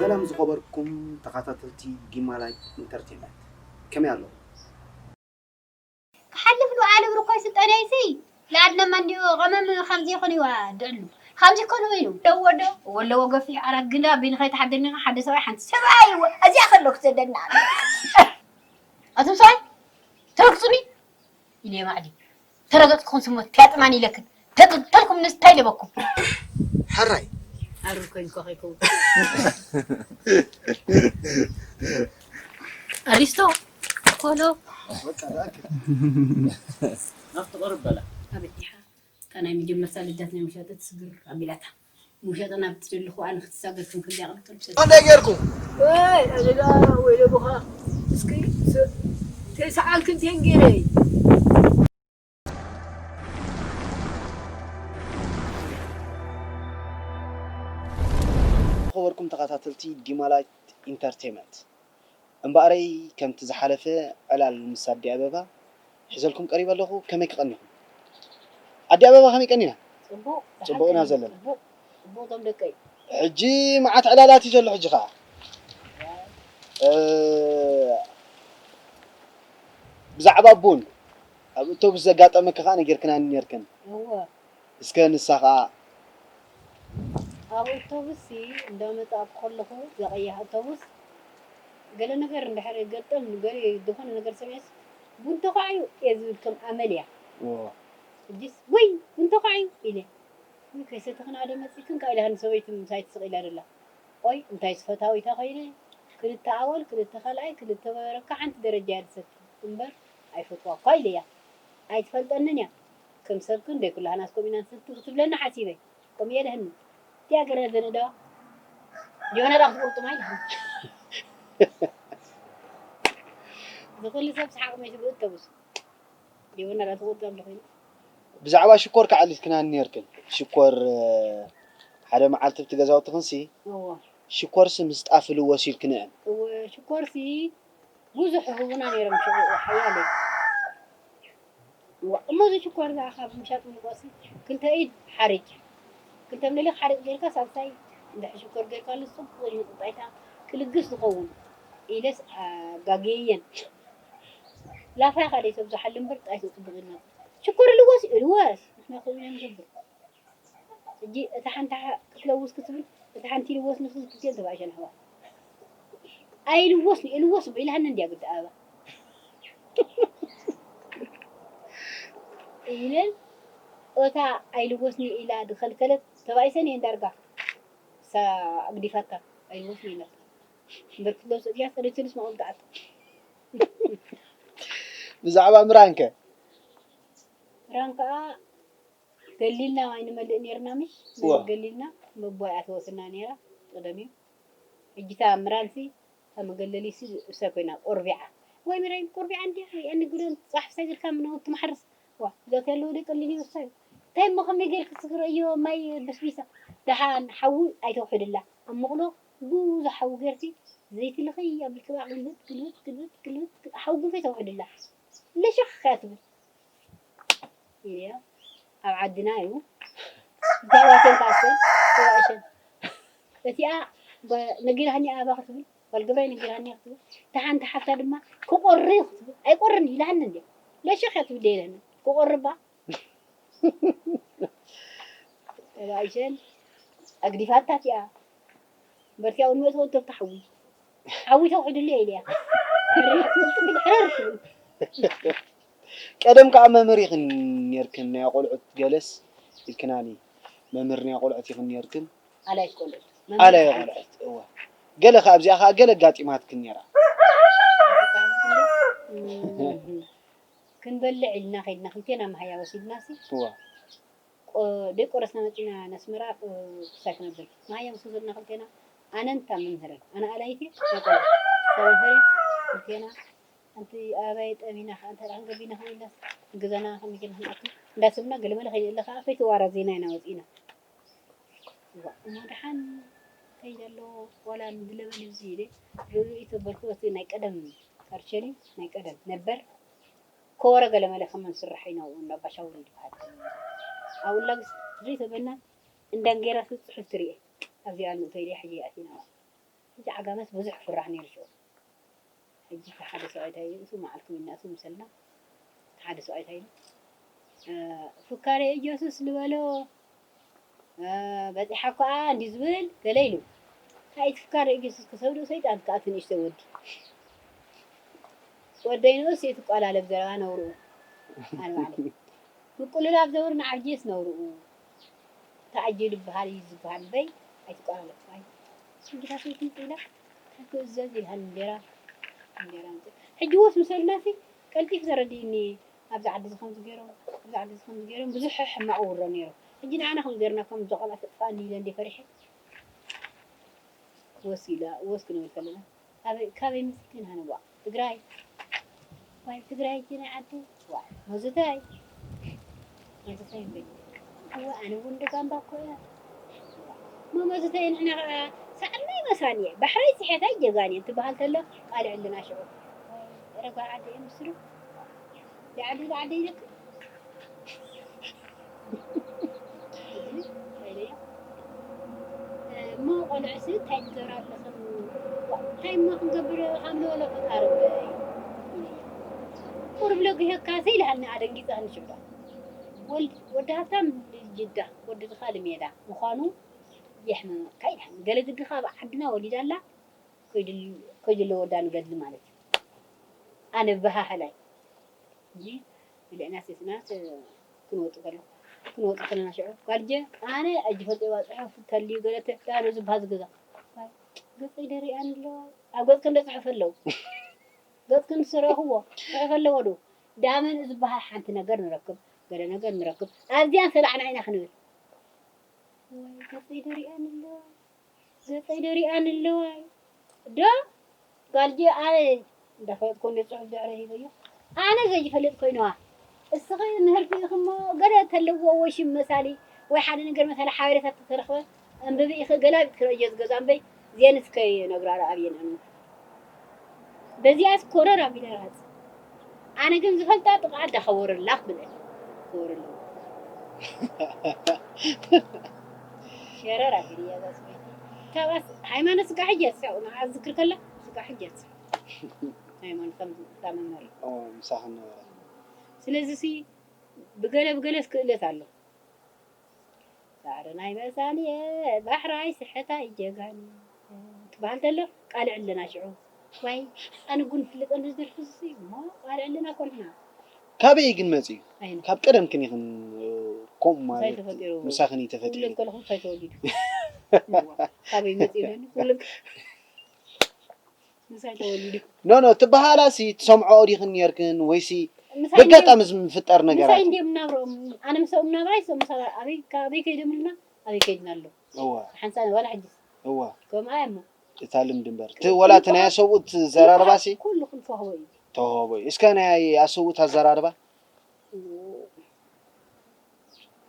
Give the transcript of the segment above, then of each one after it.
ሰላም ዝኸበርኩም ተኸታተልቲ ዲማ ላይት ኢንተርቴይንመንት፣ ከመይ ኣለኹም? ክሓልፍ ዶ ዓለብ ርኮይ ስልጣንያይሲ ለኣድነማ እንዲዮ ቀመም ከምዚ ይኾን ይዋ ድዕሉ ከምዚ ይኮን ወይኑ ደዎ ዶ ወለዎ ገፊሕ ኣራ ግንዳ ቢን ከይተሓደኒ ሓደ ሰብኣይ ሓንቲ ሰብኣይ እዚኣ ከሎ ክሰደና ኣቶም ሰብኣይ ተረግጹኒ ኢለ ማዕዲ ተረገጽኩም ስሞ ትያጥማን ኢለክን ተጥተልኩም ንስታይ ለበኩም ሕራይ ኣሩ ኮይን ኮኸይኩም ኣሪስቶ ኮሎ ናብቲ ቅርብ በላ ኣበዲኻ እታ ናይ መጀመርታ ልደት ናይ መሸጢ ትስግር ኣቢላታ መሸጢ ናብ ትደልኹ ኣነ ክትሳገር ክንክልያ ቅልቅል እንታይ ጌርኩ ወይ ኣደዳ ወይ ደቦኻ እስኪ ተስዓን ክልቴን ገይረ ዝኸበርኩም ተኸታተልቲ ዲማ ላይት ኢንተርቴይመንት እምበኣረይ ከምቲ ዝሓለፈ ዕላል ምስ ኣዲ ኣበባ ሒዘልኩም ቀሪበ ኣለኹ። ከመይ ክቐኒኹም? ኣዲ ኣበባ ከመይ ቀኒና? ጽቡቅ ጽቡቅ ኢና ዘለና። ጽቡቅ ጽቡቅ ቶም ደቀይ ሕጂ መዓት ዕላላት እዩ ዘሎ። ሕጂ ኸዓ እ፣ ብዛዕባ ቡን ኣብ እቶብስ ዘጋጠመኪ ኸዓ ነጊርክናኒ ነርክን። እወ እስከ ንሳ ኸዓ ኣብ ኣውቶቡስ እንዳመጻእኩ ከለኹ እዛ ቀያሕ ኣውቶቡስ ገለ ነገር እንድሕር ገጠም ገለ ዝኾነ ነገር ሰሚዐስ ቡን ተኳዕዩ እየ ዝብል ከም ኣመል እያ። ዎ፣ ሕጂስ ውይ ቡን ተኳዕዩ ኢለ ውይ ከይሰተኽና ዶ መጺእክን ከኣ ኢላኒ ሰበይቲ ምሳይ ትስቕ ኢላ ደላ። ቆይ እንታይ ዝፈታዊታ ኮይነ ክልተ ኣወል ክልተ ካልኣይ ክልተ በረካ ሓንቲ ደረጃ እያ ዝሰቲ እምበር ኣይፈትዋ እኳ ኢለያ። ኣይትፈልጠንን እያ ከም ሰብ ክንደይ ኩላህናስ ከምኡ ኢና ንሰቲ ክትብለኒ ሓሲበ። ከምኡ የድህኒ እቲኣ ገለ ዘንእደዋ ዲሆነ ዳ ክትቁርጥማ ኢልኩም ዝኹሉ ሰብ ሰሓቕ መሽ ብእተብሱ ዲሆነ ዳ ትቁርጠም ድኾይኑ ብዛዕባ ሽኮር ክዓሊትክናኒ ነርክን። ሽኮር እ፣ ሓደ መዓልቲ ኣብቲ ገዛውትኽንሲ እዎ ሽኮርሲ ምስ ጣፍ ልወስ ኢልክንአን። እዎ ሽኮርሲ ብዙሕ ህቡና ነይሮም ሽዑ ሓያለ እሞ እዚ ሽኮር እዛ ካብ ምሻጥ ምልቆሲ ክልተ ኢድ ሓሪጭ ክልተ ምልልክ ሓሪጭ ጌርካ ሳልሳይ እንድሕር ሽኮር ጌርካሉ ጽቡቕ ኮይኑ ጥጣይታ ክልግስ ዝኸውን ኢለስ ኣጋግየየን ላፋ ኢኻ ደይ ሰብ ዝሓሊ እምበር ጥጣይቱ ጽቡቕ ኢልና ሽኮር ልወስ እዩ ልወስ ንሕና ከምኡ ኢና ንገብር ሕጂ እታ ሓንቲ ክትለውስ ክትብል እታ ሓንቲ ልወስ ንክልቲኤን ተባኢሸን ኣሕዋት ኣይልወስን እየ ልወስ እሞ ኢላሃኒ እንድያ ግዲ ኣበባ ኢለን እታ ኣይልወስን እየ ኢላ ዝኸልከለት ተባኢሰን እየን ዳርጋ እሳ ኣግዲፋታ ኣይልወስን እየ ኢላታ እምበር ክትለውስ እያ ሰለችንስ መቐምጣዓት ብዛዕባ ምራንከ ምራን ከዓ ገሊልና ማይ ንመልእ ነርና ምሽ እዋ። ገሊልና መቦይ ኣተወትና ነራ ቀደም እዩ ሕጂ እታ ምራንሲ እታ መገለሊሲ እሳ ኮይና ቆርቢዓ ወይ ምራይ ቆርቢዓ እንዲ ያኒ ግዶን ጻሕ ሳይ ዝልካ ምነው ትመሓርስ ዋ ዛት ያለው ደቀ ሊሊ ወሳዩ እንታይ እሞ ከመይ ጌርክ ትክረዮ ማይ በስቢሳ ደሓን ሓዊ ኣይተውሕድላ ኣብ መቕሎ ብዙሕ ሓዊ ጌርኪ ዘይቲ ልኸይ ኣብ ልክባ ግልብጥ ግልብጥ ግልብጥ ግልብጥ ሓዊ ግንፈይ ተውሕድላ ለሸኽ ከያ ትብል ኢልያ ኣብ ዓድና እዩ ተባሸን ካሰን ተባሸን እቲኣ ነጊራኒ ኣባ ክትብል ጓል ገብራይ ነጊራኒ ክትብል እታ ሓንቲ ሓፍታ ድማ ክቆሪ ክትብል ኣይቆርን ኢላኒ እንዲ ለሸኸ ትብል ኢለኒ ክቆርባ ተባይሸን ኣግዲፋታ እቲኣ በርቲያ እውን መእተወ እንተብታ ሓዊ ሓዊ ተውሕድሉ ኢለያ ሕረር ትብል ቀደም ከዓ መምህር ኢኽን ነርክን ናይ ቆልዑት ገለስ ኢልክናኒ መምህር ናይ ቆልዑት ኢኽን ነርክን ኣላይ ቆልዑት ኣላይ ቆልዑት እወ ገለ ከዓ ኣብዚኣ ከዓ ገለ ኣጋጢማትክን ነራ ክንበልዕ ኢልና ከይድና ክልቴና መሃያ ወሲድና ሲ እወ ደይ ቆረስና መፂና ነስመራ ክሳይ ክነብል መሃያ ወሰደና ክልቴና ኣነን እታ መምህረን ኣነ ኣላይቴ መምህረ ክልቴና ኣንቲ ኣበይ ጠሚና ከዓ እንታይ ደኣ ክንገቢና ከይኢልናስ ንገዛና ከመይ ጌርና ክንኣቱ እንዳሰብና ገለመለ ከይንእለ ከዓ ፈይተዋራ ዜና ኢና ወፂና እሞ ደሓን ከይደ ኣሎ ዋላ ንድለበል እዚ ኢለ ርእዩ ተበልኩ እቲ ናይ ቀደም ኣርቸሊ ናይ ቀደም ነበር ከወረ ገለመለ ከመን ስራሕ ኢና ኣብኡ እንዳ ባሻውል ዝበሃል ኣብኡ እንዳ ግስ ዘይተበልና እንዳ እንጌራ ጽሑፍ ትርኤ ኣብዚኣ ንእተይደ ሕጂ ኣቲና ሕጂ ዓጋመስ ብዙሕ ፍራሕ ነይሩ ሽዑ። ሕጂ እቲ ሓደ ሰብኣይ እንታይ ኢሉ፣ እሱ መዓልኩም ይናእሱ ምሰልና፣ እቲ ሓደ ሰብኣይ እንታይ ኢሉ፣ "እ፣ ፍካሬ ኢየሱስ ልበሎ፣ እ፣ በጺሓ እኮ እንዲ ዝብል" ገለ ኢሉ። እንታይ እቲ ፍካሬ ኢየሱስ ክሰብዶ ሰይጣን ከኣ እቲ ንእሽቶ ወዲ። ወደይ ንኡስ ኣይትቋላለብ ዘረባ ነውርኡ። ኣነ ባዕለይ። ምቁልላብ ዘውር ንዓብጅስ ነውርኡ። ተኣጅል ይበሃል እዩ ዝበሃል እምበይ ኣይትቋላለብ። ኣይ፣ ሽግራ ሰይቲ ምቁላ። ሓንቲ እዘዝ ይልሃን እንጀራ። እንጀራ ምጽእ። ሕጂ ወስ ምሰልናሲ ቀልጢፍ ተረዲእኒ። ኣብዚ ዓዲ እዚ ከምዚ ገይሮም፣ ኣብዚ ዓዲ እዚ ከምዚ ገይሮም ብዙሕ ሕማቕ ውሮ ነይሩ። ሕጂ ንዓና ከም ገርና ከም ዘቐላ ተጥፋእኒ ኢለ እንደ ፈሪሐ። ወስ ኢላ፣ ወስ ክንብል ከለና፣ ካበይ፣ ካበይ መጺእክን ሃነዋ? ትግራይ። ዋይ፣ ትግራይ እጂ ናይ ዓዲ። ዋይ፣ መዙታይ። መዙታይ እምበይ። እወ፣ ኣነ እውን ደጋምባ እኮ እያ። እሞ መዙታይ ንሕና ኸዓ ሳዕና ይመሳኒ እየ። ባሕራይ ጽሕያታይ ጀጋኒ እንትበሃል ተሎ፣ ቃልዕ ኣለና ሽዑ። ዋይ፣ ረጓ ዓዲ እየ ምስሉ። ዳዕዲ ዳዕዲ ኢለክ። እሞ ቆልዑ ሲ እንታይ ትገብራ ኣለኽን? እንታይ እሞ ክንገብር ሃምለ ወለ ፈጣሪ እምበይ። ቁሩብ ለጊሀካ ሰ ኢልሃኒ ኣደንጊጸ ክንሽብዳ። ወልድ፣ ወዲ ሃብታም ልጅዳ፣ ወዲ ድኻ ልሜዳ ምዃኑ የሕምመካ ኢልሃኒ። ገለ ግድኻ ኣብ ዓድና ወሊዳ ኣላ፣ ከይድል-፣ ከይድለ ወዳ ንገድሊ ማለት እዩ። ኣነ በሃህላይ። እንጂ ብልዕና ሴትና ተ-፣ ክንወጡ ከለና፣ ክንወጡ ከለና ሽዑ፣ "ጓልጀ፣ ኣነ ሕጂ ፈልጠ ይባጽሖ፣ ተልዩ ገለ ተ-፣ ዳሩ ዝበሃል ዝገዛ። ዋይ፣ ገጸይ ደሪኣን ኣለዋ። ኣብ ገጽክን ዶ ጽሑፍ ኣለዉ? ገጽክን ስረኽዎ፣ ጽሑፍ ኣለዎ ዶ? ዳመን ዝበሃል ሓንቲ ነገር ንረክብ፣ ገለ ነገር ንረክብ። ኣብዚኣን ሰላዕና ኢና ክንብል። ዋይ፣ ገጸይ ደሪኣን ኣለዋ." ገጸይ ደሪኣን ኣለዋ። ዶ? ጋልጂ ኣነ እንዳፈለጥኩ እንደ ጽሑፍ ድሕረ ሂበዮ። ኣነ ዘይፈልጥ ኮይነዋ። እስኺ ምህርቲ ኢኽሞ ገለ ተለዎ ወይ ሽም መሳሊ ወይ ሓደ ነገር መሳሊ ሓበሬታ ተተረኽበ ኣንብቢ ኢኺ። ገላቢጥኪ ረእዮ ዝገዛ እምበይ ዜንስ ከይነግራ ረኣብየን ኣነ። በዚኣስ ኮረር ኣቢለ ረሃጽ። ኣነ ግን ዝፈልጣ ጥቓ ኣዳ ከወረላ ክብል እየ። ከወረላ። ሸረር ኣቢለ እያ እዛ ሰበይቲ። ካብኣስ ሃይማኖት ስጋ ሕጂ ኣትስሕቑ፣ ንዓ ዝክር ከላ ስጋ ሕጂ ኣትስሕቑ። ሃይማኖት ከም እታ መምህር። ኦ፣ ምሳኺ ነበረ። ስለዚ ሲ ብገለ ብገለስ ክእለት ኣሎ። ሳዕሪ ናይ መሳንየ ባሕራይ ስሕታይ ጀጋኒ ትበሃል ተሎ ቃልዕ ኣለና ሽዑ። ዋይ ኣነ ጉን ፍልጠ ነዚ ደርፊ እዚ እሞ ቃልዕ ኣለና እኮ ንሕና። ካበይ ግን መጺኡ? ኣይነ። ካብ ቀደም ክን ይኽን ከምኡ ምሳይ ማለት ተፈጢሩ። ምሳኽን እዩ ተፈጢሩ። ውለድ ከለኹ ምሳይ ተወሊዱ። እዋ፣ ካበይ መጺኡ ኢለኒ? ውልቅ። ምሳይ ተወሊዱ። ኖ፣ ኖ፣ ትበሃላ ሲ ትሰምዖ ዲኽን ነርክን ወይሲ ምሳይ በጋጣሚ እንዲም-፣ ዝፍጠር ነገራት ምሳይ እዩ? እንዲም ናብሮም፣ ኣነ ምሳኦም ናብራይ፣ እሶም ምሳ-፣ ኣበይ፣ ካበይ ከይዶም ኢልና፣ ኣበይ ከይድና ኣሎ። እዋ። ሓንሳብ ዋላ ሕጂስ። እዋ። ከምኣ እያ እሞ። እታ ልምዲ እምበር። እቲ ወላ እቲ ናይ ኣሰብኡት ዘራርባ ሲ ኩሉ ክንፈህቦ እዩ። ተዋህቦ እዩ። እስከ ናይ ኣሰብኡት ኣዘራርባ።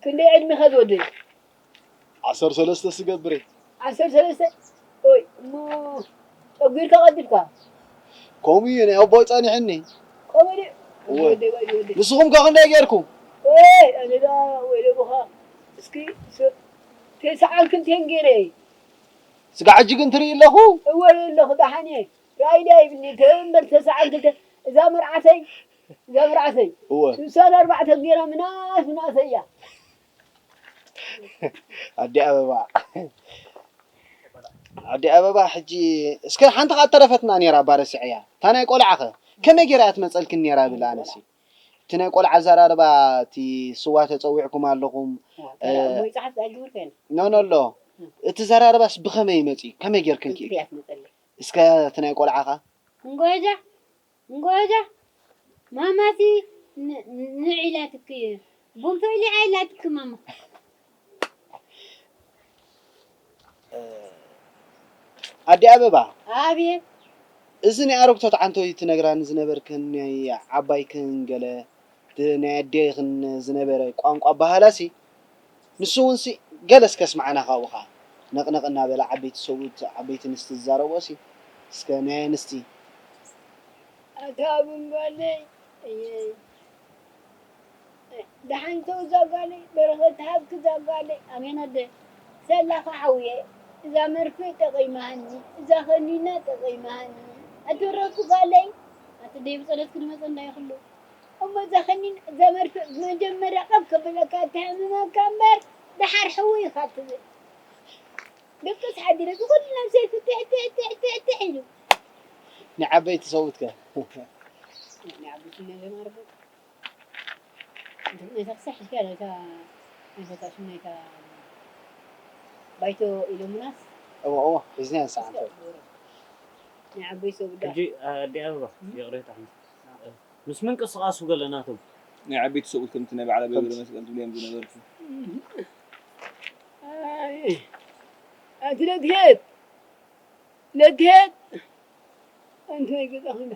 ክንደይ ዕድሜኻ ዝወደይ? ዓሰርተ ሰለስተ ስገብር እየ። ዓሰርተ ሰለስተ? ኦይ፣ እሞ ጨጒርካ ቀዲድካ? ከምኡ እዩ፣ ናይ ኣቦይ ጸኒሕኒ። ከምኡ ድዩ? እወ። ወደይ፣ ወደይ፣ ወደይ። ንስኹም ከ ክንደይ ጌርኩም? ኦይ፣ ኣነ ደኣ ወይለቦኻ። እስኪ ስ-፣ ተስዓን ክልተን ጌረ እየ። ስጋ ሕጂ ግን ትርኢ ኣለኹ? እወ፣ ኣለኹ፣ ደሓን እየ። ራእይ ድያ ይብኒ፣ ተእምበር ተስዓን ክልተን። እዛ መርዓተይ፣ እዛ መርዓተይ። እወ። ስሳን ኣርባዕተን ጌራ ምናስ፣ ምናሰይ እያ። ኣዲ ኣበባ። ኣዲ ኣበባ ሕጂ እስከ ሓንቲ ኸኣ ተረፈትና ነይራ እባ ረሲዐያ። እታ ናይ ቆልዓ ኸ ከመይ ጌራ እያ ትመጸልክን ነይራ ብል ኣነሲ። እቲ ናይ ቆልዓ ኣዘራርባ እቲ ስዋ ተጸዊዕኩም ኣለኹም። ዋ፣ እ፣ ወይ ጸሓፍ ኣይግብር ከይኑ። ኖ፣ ኖ፣ ኣሎ። እቲ ዘራርባስ ብኸመይ መጺኡ? ከመይ ጌርክን ክኢልክን? እያ ትመጸለይ። እስከ እቲ ናይ ቆልዓ ኸ? እንጎጃ፣ እንጎጃ፣ ማማሲ ን-፣ ንዒላትኪ፣ ቡን ፈሊዓ ኢላትኪ ማማ። ኣዲ ኣበባ። ኣቤት። እዚ ናይ ኣረግቶት ዓንቶይ ትነግራኒ ዝነበርክን ናይ ዓባይክን ገለ እቲ ናይ ኣዴኽን ዝነበረ ቋንቋ ኣበሃህላሲ፣ ንሱ እውን ሲ ገለ እስከ ስምዓና ካብኡ ኸዓ። ነቕነቕ እናበላ ዓበይቲ ሰብኡት፣ ዓበይቲ ኣንስቲ ዝዛረብኦ ሲ፣ እስከ ናይ ኣንስቲ። ኣታ ቡን ጓለይ፣ እየይ። ደሓን ተው እዛ ጓለይ፣ በረኸት ሃብኪ እዛ ጓለይ። ኣሜን ኣደ። ሰላኻ ሓውየ። እዛ መርፌ ጠቒማኒ፣ እዛ ከኒና ጠቒማኒ። ኣትረኩ ጓለይ፣ ኣቲ ደይ ብጸሎት ክድመጸ እንዳይኽሉ። እሞ እዛ ከኒን እዛ መርፌ መጀመርያ ቀብ ከብለካ ትሕምመካ እምበር፣ ደሓር ሕው ኢኻ ትብል። ደቅስ ሓዲረ፣ እዚ ኩሉ ነብሰይ ፍትሕ፣ ትሕ፣ ትሕ፣ ትሕ፣ ትሕ ኢሉ። ንዓበይቲ ሰብኡትከ? ንዓበይቲ ነዘማርጎ። ነታ ክሳሕ ኢልካ ነታ፣ ናይ ፈሳሽን ናይታ ባይቶ ኢሎምናስ። እዎ፣ እዎ፣ ሒዝናዮ ንስሓ እንተ። ናይ ዓበይ ሰው ጉዳይ። ሕጂ፣ ኣዲ ኣበባ፣ ይቕሬታ። ምስ ምንቅስቓሱ ገለ ናቶም። ናይ ዓበይቲ ሰብኡት ከምቲ ናይ በዓል ኣበይ ከምቲ ገብረ መስቀል ትብልዮም ዝነበርኩ። ኣይ፣ ኣቲ ለትሄት፣ ለትሄት፣ ኣንቲ ናይ ገዛ ኹና።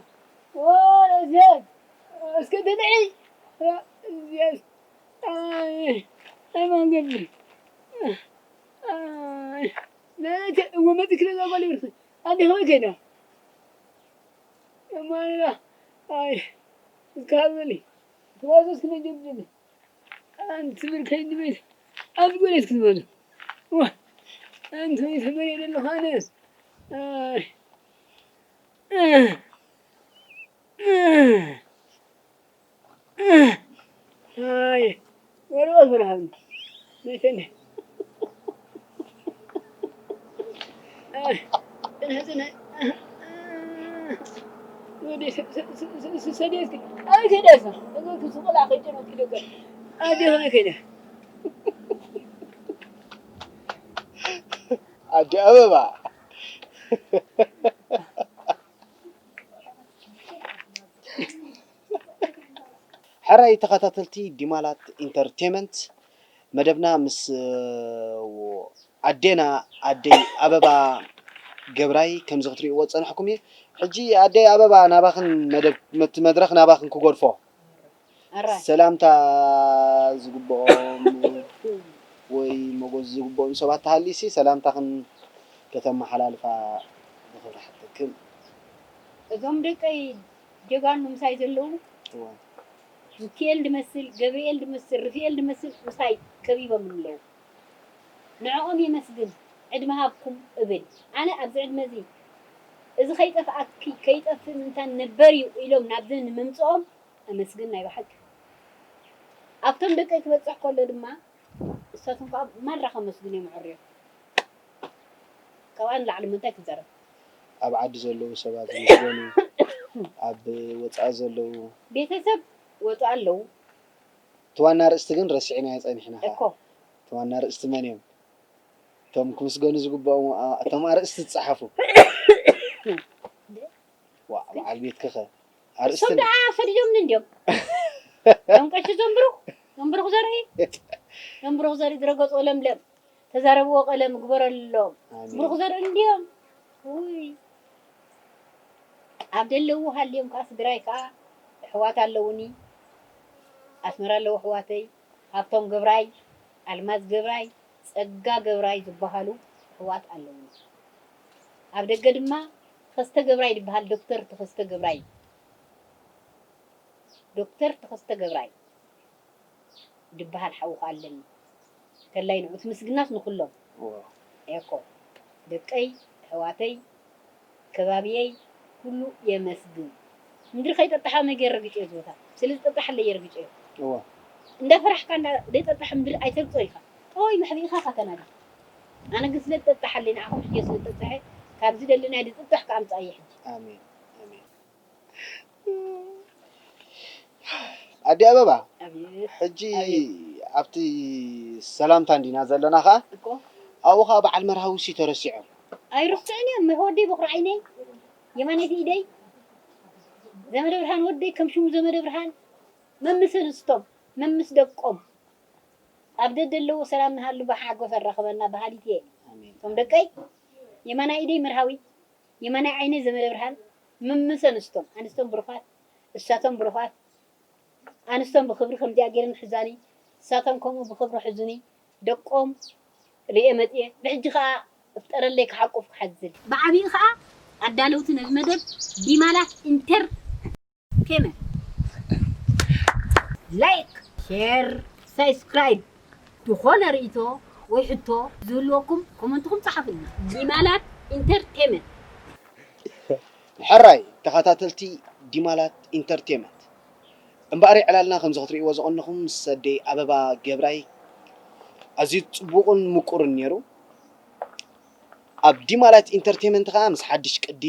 ኦ፣ ለትሄት፣ እስከ ትንዒ። እዚያስ፣ ኣይ፣ ኣይ፣ ማንገዲ። ኣይ፣ ለትሄት፣ እወ፣ መፂ ክለዛ ጓል ይብርክ። ኣዲ ኸመይ ከይዳ? የማንና፣ ኣይ፣ እስከ ሃበኒ። ትዋዘዝ ክነጀምር። ኣንቲ ብርከይ ድመት ኣብ ጎኔት ክትበሉ። ዋ፣ ኣንቲ ወይ ተመሪ ዘለኹ ኣነ። ኣይ። ኣይ። ወረቐት ብርሃን። መይተኒ። ኣይ። ጽንሕ፣ ጽንሕ። ወዲ ሰ-፣ ሰ-፣ ሰ-፣ ሰ-፣ ሰ-፣ ሰደትኪ። ኣይ፣ ከይደ እዛ። እዛ ክስቆላ ከይጨነትኪ ደገ። ኣዲ ኸመይ ከይደ? ኣዲ ኣበባ። ሕራይ ተኸታተልቲ ዲማላት ኢንተርቴመንት፣ መደብና ምስ፣ እ፣ ኣዴና ኣደይ ኣበባ ገብራይ ከምዚ ክትርእይዎ ዝጸናሕኩም እየ። ሕጂ ኣደይ ኣበባ ናባኽን መደብ፣ መት-፣ መድረኽ ናባኽን ክገድፎ። ኣራይ። ሰላምታ ዝግብኦም ወይ ሞጎስ ዝግብኦም ሰባት ተሃልዩሲ ሰላምታኽን ከተመሓላልፋ ብኽብሪ ሓተክን። እዞም ደቀይ ጀጋኑ ምሳይ ዘለዉ እዋ። ሚኪኤል ድመስል፣ ገብርኤል ድመስል፣ ርፍኤል ድመስል ምሳይ ከቢቦም ኣለዉ። ንዕኦም የመስግን፣ ዕድመ ሃብኩም እብል። ኣነ ኣብዚ ዕድመ እዚ፣ እዚ ከይጠፍኣኪ፣ ከይጠፍእ ምንታን ነበር እዩ ኢሎም ናብዚ ንምምጽኦም ኣመስግን ናይ ብሓቂ። ኣብቶም ደቀይ ክበጽሕ ከሎ ድማ፣ እሳቶም ከኣ ማራ ከመስግን እዮም ኣዕርዮም። ካብኣ ንላዕሊ ምንታይ ክንዛረብ? ኣብ ዓዲ ዘለዉ ሰባት ይመስገኑ፣ ኣብ ወጻኢ ዘለዉ። ቤተሰብ ወጻኢ ኣለዉ። እቲ ዋና ኣርእስቲ ግን ረሲዕናዮ ጸኒሕና ኸኣ። እኮ። እቲ ዋና ኣርእስቲ መን እዮም? እቶም ክምስገኑ ዝግብኦም፣ ኣ-፣ እቶም ኣርእስቲ ዝጸሓፉ። ዋእ፣ በዓል ቤትኪ ኸ? ኣርእስቲ እሶም ደኣ ሰዲዶምኒ እንድዮም። እዞም ቀሺ፣ እዞም ብሩኽ፣ እዞም ብሩኽ ዘርኢ፣ እዞም ብሩኽ ዘርኢ ዝረገጽዎ ለምለም፣ ተዛረብዎ ቀለም ግበረሎም። ኣሜን። ብሩኽ ዘርኢ እንድዮም። ውይ። ኣብ ደለዉ ሃልዮም ከኣ ስድራይ ከኣ ኣሕዋት ኣለዉኒ። ኣስመራ ኣለዉ ኣሕዋተይ፣ ሃብቶም ገብራይ፣ ኣልማዝ ገብራይ፣ ጸጋ ገብራይ ዝበሃሉ ኣሕዋት ኣለዉኒ። ኣብ ደገ ድማ ተኸስተ ገብራይ ዝበሃል፣ ዶክተር ተኸስተ ገብራይ፣ ዶክተር ተኸስተ ገብራይ ዝበሃል ሓው ከኣ ኣለኒ። እንተላይ ንዑ ትምስግናስ ንኹሎም። እዎ። እየ እኮ። ደቀይ፣ ኣሕዋተይ፣ ከባብየይ፣ ኩሉ የመስግን። ምድሪ ከይጠጣሓ መገር ረግጨ እዚ ቦታ። ስለ ዝጠጣሓለይ የርግጨ። እዎ። እንዳፈራሕካ እንዳ-፣ ዘይጠጣሕ ምድሪ ኣይተርግጾ ኢኻ። ጠዋይ መሕቢእኻ ኢኻ ተናዲ። ኣነ ግን ስለ ዝጠጣሓለይ ንዓኹም ሕጂ ስለ ዝጠጣሐ፣ ካብዚ ደሊ ናይ ዝጥጥሕ ከኣምጻእ እየ ሕጂ። ኣሜን። ኣሜን። ኣዲ ኣበባ፣ ኣቤት። ሕጂ ኣቤት። ኣብቲ ሰላምታ እንዲና ዘለና ኸኣ፣ እኮ። ኣብኡ ኸኣ በዓል መርሃዊ ሲ ተረሲዖም። ኣይርስዕን እዮም፣ ወደይ በኹሪ ዓይነይ፣ የማነይቲ ኢደይ፣ ዘመደ ብርሃን ወደይ፣ ከም ሽሙ ዘመደ ብርሃን፣ መምስ ኣንስቶም፣ መምስ ደቆም፣ ኣብ ደደ ኣለዎ ሰላም ንሃሉ፣ ብሓጎስ ኣራኽበና በሃሊት እየ። ኣሜን። እቶም ደቀይ፣ የማናይ ኢደይ መርሃዊ፣ የማናይ ዓይነይ ዘመደ ብርሃን፣ መምስ ኣንስቶም፣ ኣንስቶም ብሩኻት፣ እሳቶም ብሩኻት፣ ኣንስቶም ብኽብሪ ከምዚኣ ገይረን ሕዛኒ፣ እሳቶም ከምኡ ብኽብሪ ሕዙኒ፣ ደቆም ርእየ መጽየ፣ ብሕጂ ኸኣ እፍጠረለይ ክሓቁፍ ክሓዝል። ብዓቢኡ ኸኣ ኣዳለውቲ ነዚ መደብ ዲማላት ኢንተርቴመንት ላይክ፣ ሼር፣ ሳብስክራይብ ዝኾነ ርእይቶ ወይ ሕቶ ዝህልወኩም ኮመንትኩም ጸሓፉልና። ዲማላት ኢንተርቴመንት። ሕራይ ተኸታተልቲ ዲማላት ኢንተርቴመንት፣ እምበኣር ዕላልና ከምዚ ክትርእይዎ ዝቐነኹም ምስ ኣደይ ኣበባ ገብራይ ኣዝዩ ጽቡቕን ምቁርን ነይሩ። ኣብ ዲማላት ኢንተርቴመንት ከኣ ምስ ሓድሽ ቅዲ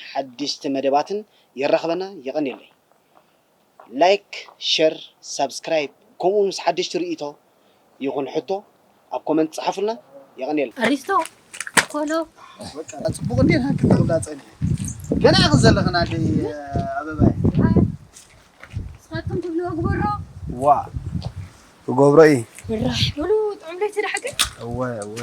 ሓድሽቲ መደባትን የራኽበና። የቐንየለይ። ላይክ፣ ሸር፣ ሳብስክራይብ ከምኡ ምስ ሓደሽቲ ርእይቶ ይኹን ሕቶ ኣብ ኮመንት ጸሓፉልና። የቐንየልና። ኣሪስቶ ኮሎ ጽቡቕ እንዴ ናክል ክብላ ጸኒሐ ገና ኢኺ ዘለኽን ኣደይ ኣበባይ። ስኻትኩም ትብልዎ ግበሮ። ዋ ክገብሮ እዩ። ብራህ በሉ ጥዑም ለይቲ ዳሕግን። እወ እወ